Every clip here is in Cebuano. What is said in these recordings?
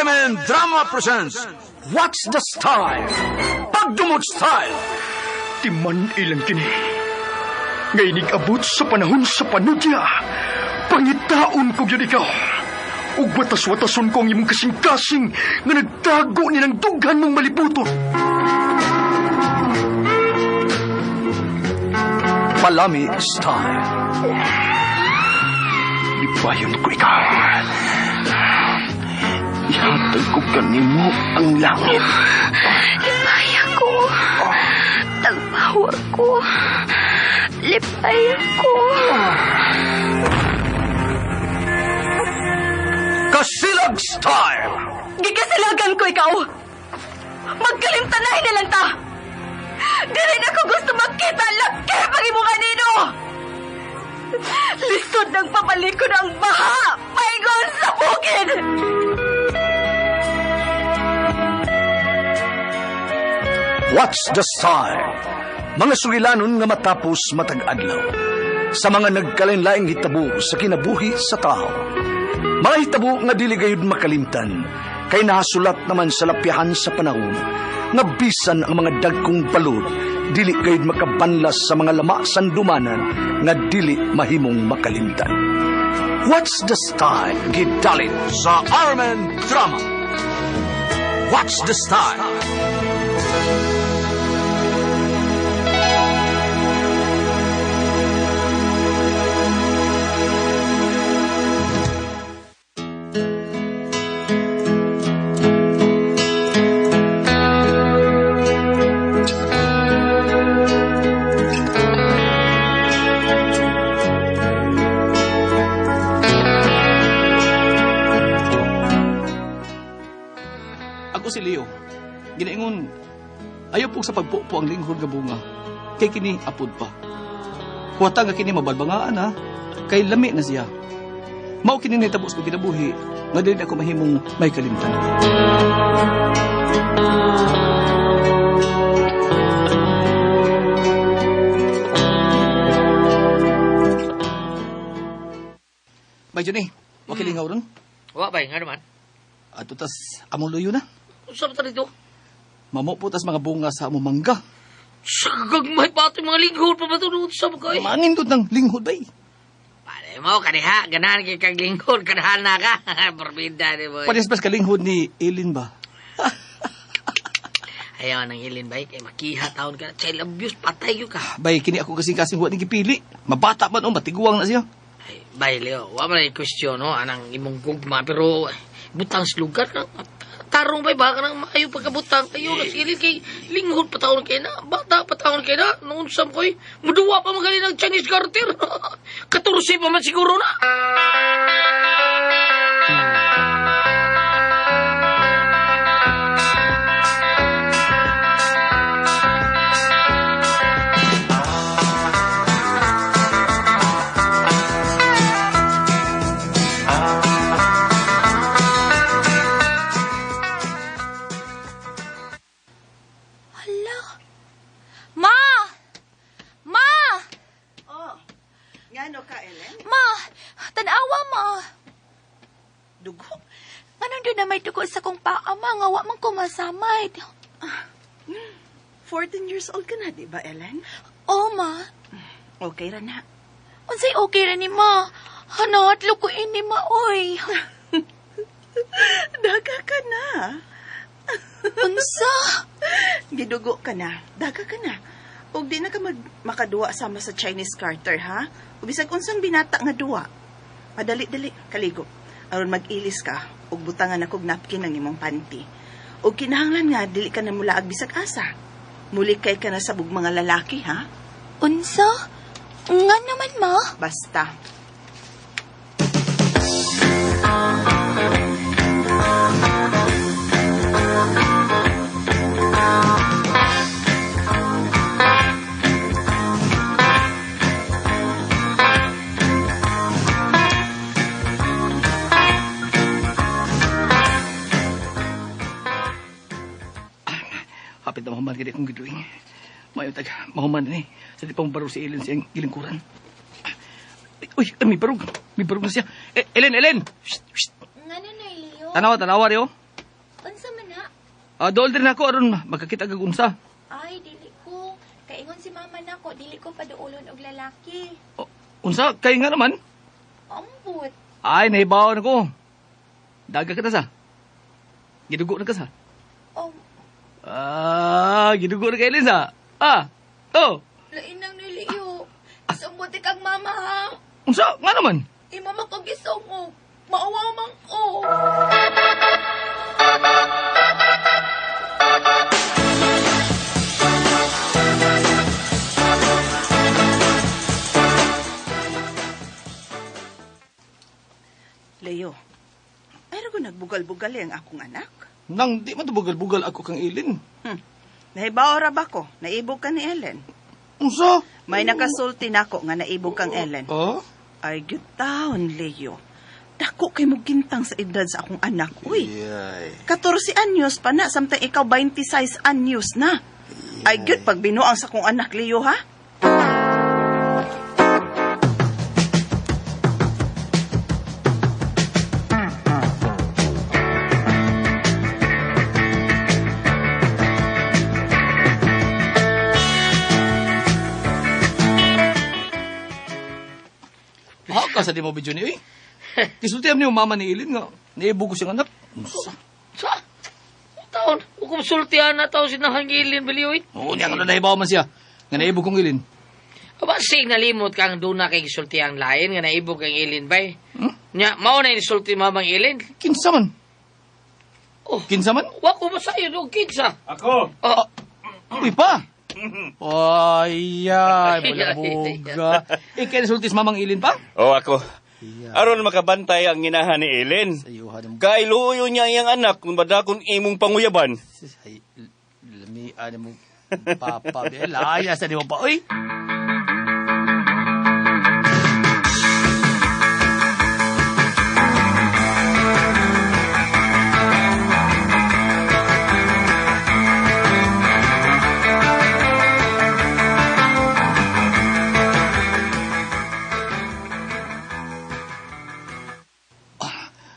RMN Drama presents What's the Style? Pagdumot Style! Timan ilang kini. Nga abot sa panahon sa panudya. Pangitaon ko gyud ikaw. Ug watas-watason ko ang imong kasing-kasing nga nagtago ni ng dughan mong malibuton. Palami Style. Lipayon ko ikaw. Ihatag ko kanimo ang langit. Lipaya ko. Tagpawa ko. Lipaya ko. Kasilag Style! Gikasilagan ko ikaw. Magkalimtanay na lang ta. Dili na ko gusto makita laki pag imo kanino. Lisod ng pabalikon ang baha. Paingon sa bukid. What's the Style? Mga sugilanon nga matapos matag adlaw. Sa mga nagkalain-laing hitabo sa kinabuhi sa tao. Mga hitabo nga dili gayud makalimtan, kay nahasulat naman sa lapyahan sa panahon, nga bisan ang mga dagkong balod, dili gayud makabanlas sa mga lama sandumanan nga dili mahimong makalimtan. What's the Style? Gidalit sa RMN Drama. What's the Style? Ako si Leo. Ginaingon, ayaw po sa pagpupo ang linghod nga bunga. Kay kini apod pa. Huwata nga kini mabalbangaan ha. Kay lami na siya. Mao kini nahitabo sa kinabuhi nga dili ako mahimong may kalimtan. Bay Johnny, wa kilingaw ron. Wa bay, nga naman. Ato tas among luyo na. Unsa ba ta dito? Mamo po tas mga bunga sa among mangga. Sa gagmay pa ito mga linghod pa ba ito? Unsa ba kayo? Manindot ng linghod bay. Pare mo, kaniha, ganahan kay kag linghod, kanahan na ka. Borbida ni boy. Parehas ba kalinghod ni Elin ba? Ayaw nang ilin bay, kay makiha taon ka. Child abuse, patay yun ka. Bay, kini ako kasing-kasing wa ni gipili. Mabata man o, matiguang na siya. Ay, bay, Leo, wa man ay question, no? Anang imong gugma, pero butang sa lugar ka. Tarong bay, baka nang maayo pagkabutang. Ayaw na silin kay linghod pa taon kay na. Bata pa taon kay na. Noon sam ko'y muduwa pa magaling ng Chinese garter. 14 pa man siguro na. Hala. Ma! Ma! Oh, ngano ka, Ellen? Ma! Tanawa, ma! Dugo? Anong doon na may dugo sa kong paa, ma? Nga wa man ko masamay. 14 years old ka na, di ba, Ellen? Oh, ma. Okay ra na. Unsay okay ra ni ma? Hanat, lukuin ni ma, oy. Daga ka na. Unsa? Gidugo ka na. Daga ka na. Ug di na ka makaduwa sama sa Chinese Carter, ha? Ug bisag unsang binata nga duwa. Madali-dali, kaligo. Aron mag-ilis ka, ug butangan akog napkin ang imong panty. Ug kinahanglan nga dili ka na mulaag bisag asa. Muli kay ka na sa bug mga lalaki, ha? Unsa? Nga naman, ma. Basta. Hapit na mahuman kini akong gidrawing. Mayo tag mahuman ni. Sa di pa mabaro si Ellen siyang gilingkuran. Uy, ay, may barog. May barog na siya. Eh, Ellen, Ellen! Shh, shh. Nga na, Leo? Tanawa, tanawa, Leo. Unsa man na? Dool din ako aron magkakita kag unsa. Ay, dili ko. Kaingon si mama nako, dili ko paduolon og lalaki. O, unsa kay nga naman? Ambot. Ay, nahibaw na ko. Daga ka ta sa. Gidugo na ka sa. Oh, Ah, gidugo na kay Elin sa. Ah, oh. lain nang niliyo. Sumbuti kag mama ha. Unsa nga naman? Imo man ko gisungog. Maawa man ko. Leo, ay ko nagbugal-bugal ang akong anak. Nang di man to bugal-bugal ako kang Elin. Nahibaw ra ba ko? Naibog ka ni Ellen. Unsa? May nakasulti nako nga naibog kang Ellen. Oh? Ay, taon, Leo. Dako kay mo gintang sa edad sa akong anak. Uy, 14 anyos pa na, samtang ikaw 26 anyos na. Ay, gyud pag binuang sa akong anak, Leo, ha? Haka sa di mo video ni oy. Kisultihan niyo mama ni Elin nga naibog ko siyang anak. Unsa? Sa? Taon, hukom sultihan na tao sinahangilin, baliw eh. Oo, niya nga nahibaw man siya. Nga naibog kong Elin. Aba, sig nalimot kang duna kay gisulti ang lain nga naibog kang ilin bay. Hmm? Nya, mao na insulti mamang ilin. Kinsa man? Oh. Kinsa man? Wa ko masayo og kinsa. Ako. Oh, Uy pa! Ay, ay, bulabuga. Ikay nasulti sa mamang Ilin pa? Oh, ako. Aron makabantay ang inahan ni Ellen. Sayuhan mo. Kay luoyo niya iyang anak kung badakon imong panguyaban. Ay, lamian mo. Papa, laya sa di mo pa. Uy!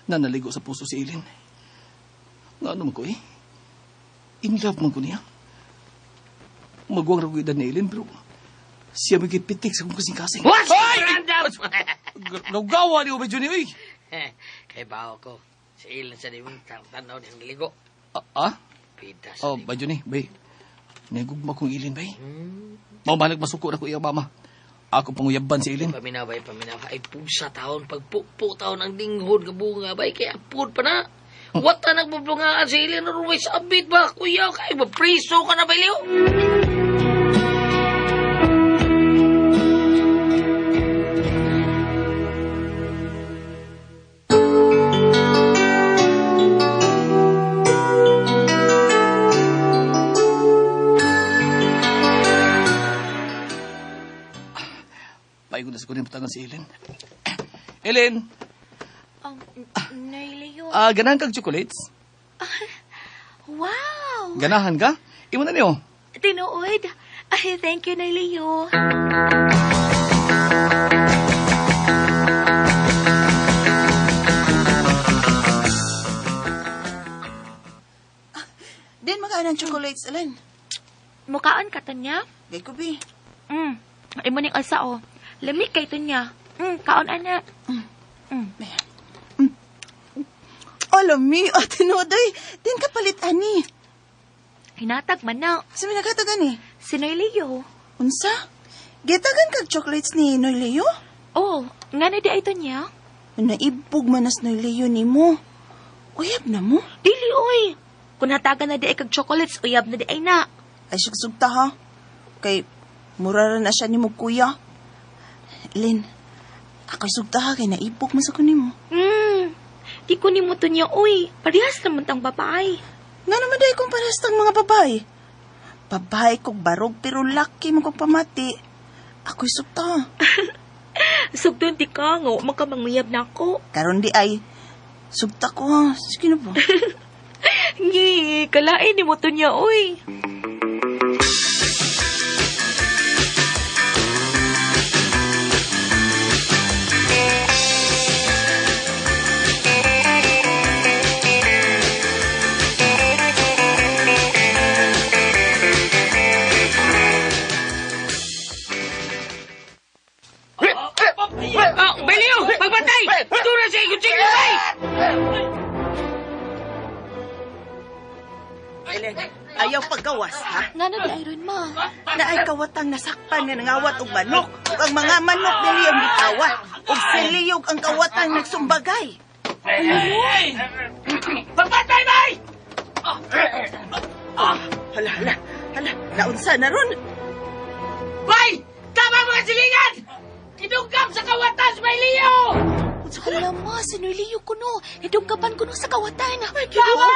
Nanaligo sa puso si Elin. Nga ano man ko eh. In love man ko niya. Magwang ra ko edad ni Elin pero siya may gipitik sa kong kasing-kasing. What? Ay! Random! Nagawa ni Ubay Juni, uy! Kay bawo ko. Si ilin sa di mong tanaw niyang ligo. Ah? Ah? Pitas. Oh, Bay Juni, bay. Nagugma kong Ilin, bay. Mao man nagmasuko na ko iyang mama. Ako panguyaban si Ilin. Paminaw bay, paminaw. Ay pusa taon, pagpupo taon ang dinghod nga bunga bay, kay apod pa na. Wata nagbublungaan si Ilin, ruway sabit ba, kuya, kay ba, priso ka na ba, Leo? Paigo na sa kunin patangan si Ellen. Ellen, Nay Leo. Ganahan kag chocolates? Wow! Ganahan ka? Imo na niyo. Tinuod. Ay, thank you, Nay Leo. Din makaan ang chocolates, Ellen. Mukaan ka to niya? Gay ko, bi. Imo ning alsa oh. Lamig kay to niya. Kaon ana. Oh, lami. Oh, tinuod, ay. Din ka palit, ani. Hinatag man na. Sa may naghatag, ani? Si Noy Leo. Unsa? Gitagan kag chocolates ni Noy Leo? Oh, nga na di ay to niya? Naibog man as Noy Leo nimo. Uyab na mo. Dili oy. Kung hatagan na di ay kag chocolates, uyab na di ay na. Ay, sugsugta ha. Kay, mura ra na siya nimo kuya. Lin, ako'y sugta ha, kay naibog man sa ko nimo. Di ko nimo to niya, oy. Parehas naman tang babae. Nga naman dahil kung parehas tang mga babae. Babae kog barog pero laki mo kog pamati. Ako'y sugta. Sugdon di ka nga, wa man ka manguyab na ako. Karon di ay, sugta ko ha. Sige na ba? Ngi, kalain ni mo to niya, oy. Ellen, ayaw paggawas, ha? Nga na di Iron ma. Naay kawatang nasakpan nga nangawat og manok. Ug ang mga manok ni Leo gikawat. Ug si Leo ang kawatang nagsumbagay. Pagpatay, bay! Hala, hala, hala. Naunsa na ron? Bay! Tama mga silingan! Kidugam sa kawatan sa may Leo! Hala ma, si Noy Leo kuno. Nidunggapan kuno sa kawatan. Ginoo ko.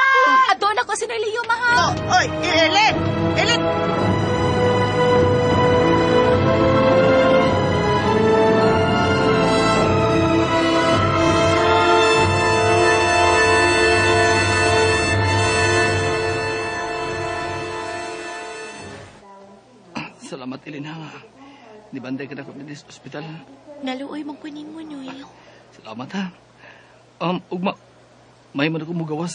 Adon ako si Noy Leo, ma ha. Oh, oy, Ellen! Ellen! Salamat, Elena. Nibantay ka na ko dito sa ospital. Naluoy mong kunin mo, Noy. Salamat, ha. Ugma, may man ako mugawas.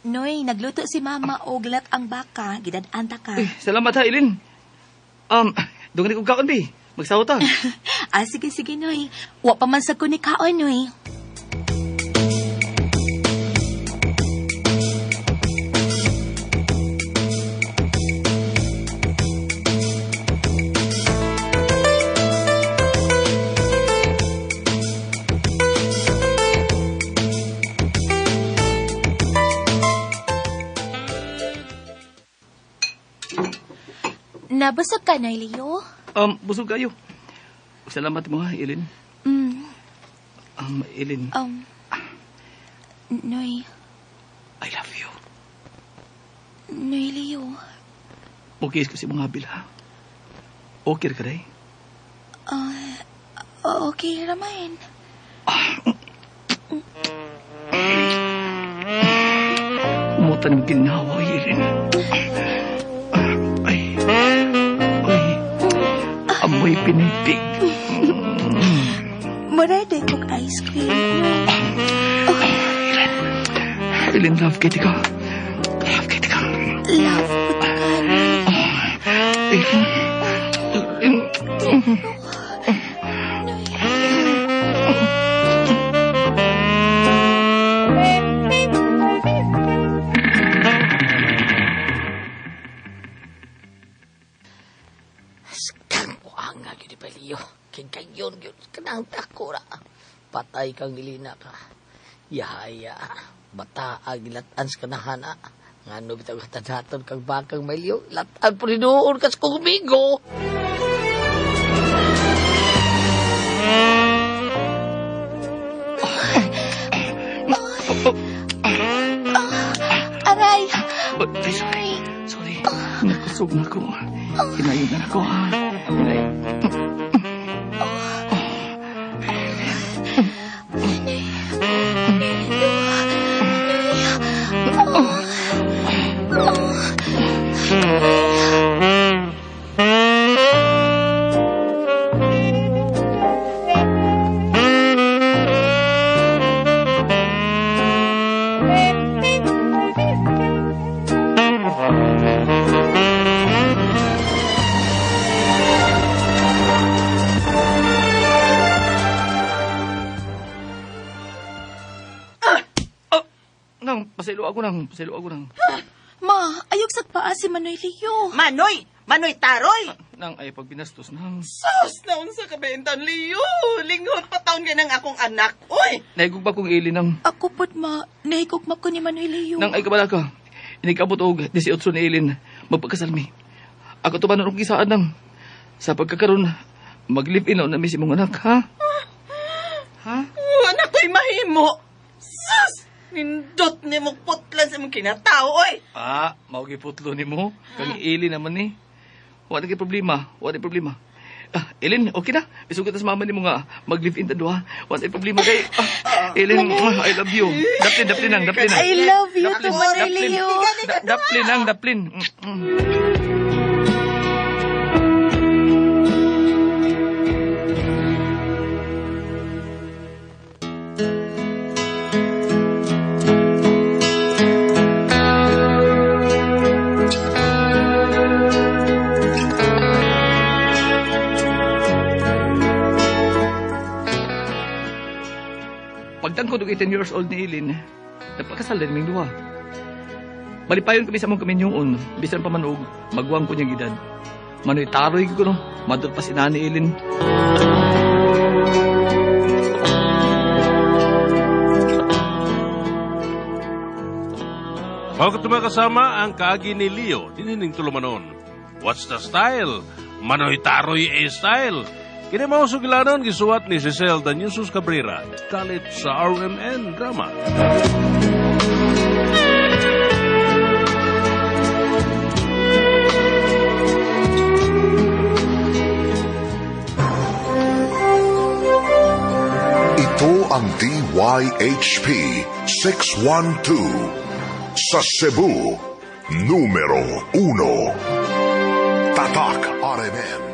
Noy, nagluto si mama og lat ang baka, gidad-an ta ka. Uy, salamat ha, Elin. Doon ka kaon, bi. Magsawa ta. Ah, sige, sige, Noy. Wa pa man sa ko ni kaon, Noy. Nabusog ka, Noy Leo? Busog kayo. Salamat mo ha, Elin. Mm, Elin, Noy, I love you. Noy Leo. Okay ko si mga abil, ha? Okay ka, day? Okay, Ramain. Umutan ng ginawa, Elin. Ay, ay, amoy pinipig. Mura day kog ice cream. Elin, love kita ka. Love kita ka. Love po ka, Noy. Elin, Elin. Kang buanga gyud ni Leo. Kay gayon gyud kanang dako ra. Patay kang Elena ka. Yahaya, bata ang gilatan sa kanahan. Ngano bitaw tadaton kang bakang may Leo, latan po rin kas kumigo. Aray! Ay, sorry. Sorry. Nakusog na ko. Hinayon na ako, ha? Hinayon. Nang, pasaylo ako nang. Pasaylo ako nang. Ma, ayog sa paa si Manoy Leo. Manoy! Manoy Taroy! Nang, ay pagbinastos nang. Sus! Naunsa ka ba yung taon, Leo? Linghod pa taon ka ng akong anak. Uy! Naigog ba kong ili nang? Ako pod ma, nahigugma ko ni Manoy Leo. Nang ay kabala ka. Inikabot og 18 ni Elin. Magpagkasalmi. Ako to ba narong kisaan nang? Sa pagkakaroon, mag-live-in na mi si mong anak, ha? Ha? Oh, anak ko'y mahimo. Sus! Nindot ni mo putlan sa mong kinatao, oy! Ah, mao giputlo nimo. Kang Eli naman ni. Wala kay problema, wala kay problema. Ah, Elin, okay na. Isugot na sa mama nimo nga mag-live-in ta duha. Wala kay problema kay Elin, I love you. Daplin, daplin nang, daplin nang. I love you Daplin, too, Manoy daplin. Leo. Daplin nang, daplin. 18 years old ni Eileen, nagpakasal din ming duha. Malipayon kami sa among kaminyoon, bisan pa man og magwang ko niyang edad. Manoy taroy ko no, madot pa si Nani Eileen. Mao kato mga kasama ang kaagi ni Leo, dinining tulumanon. What's the style? Manoy Taroy A style. Kini mao sugilanon gisuwat ni Cecil Danyusus Cabrera, kalit sa RMN Drama. Ito ang DYHP 612 sa Cebu, numero 1. Tatak RMN.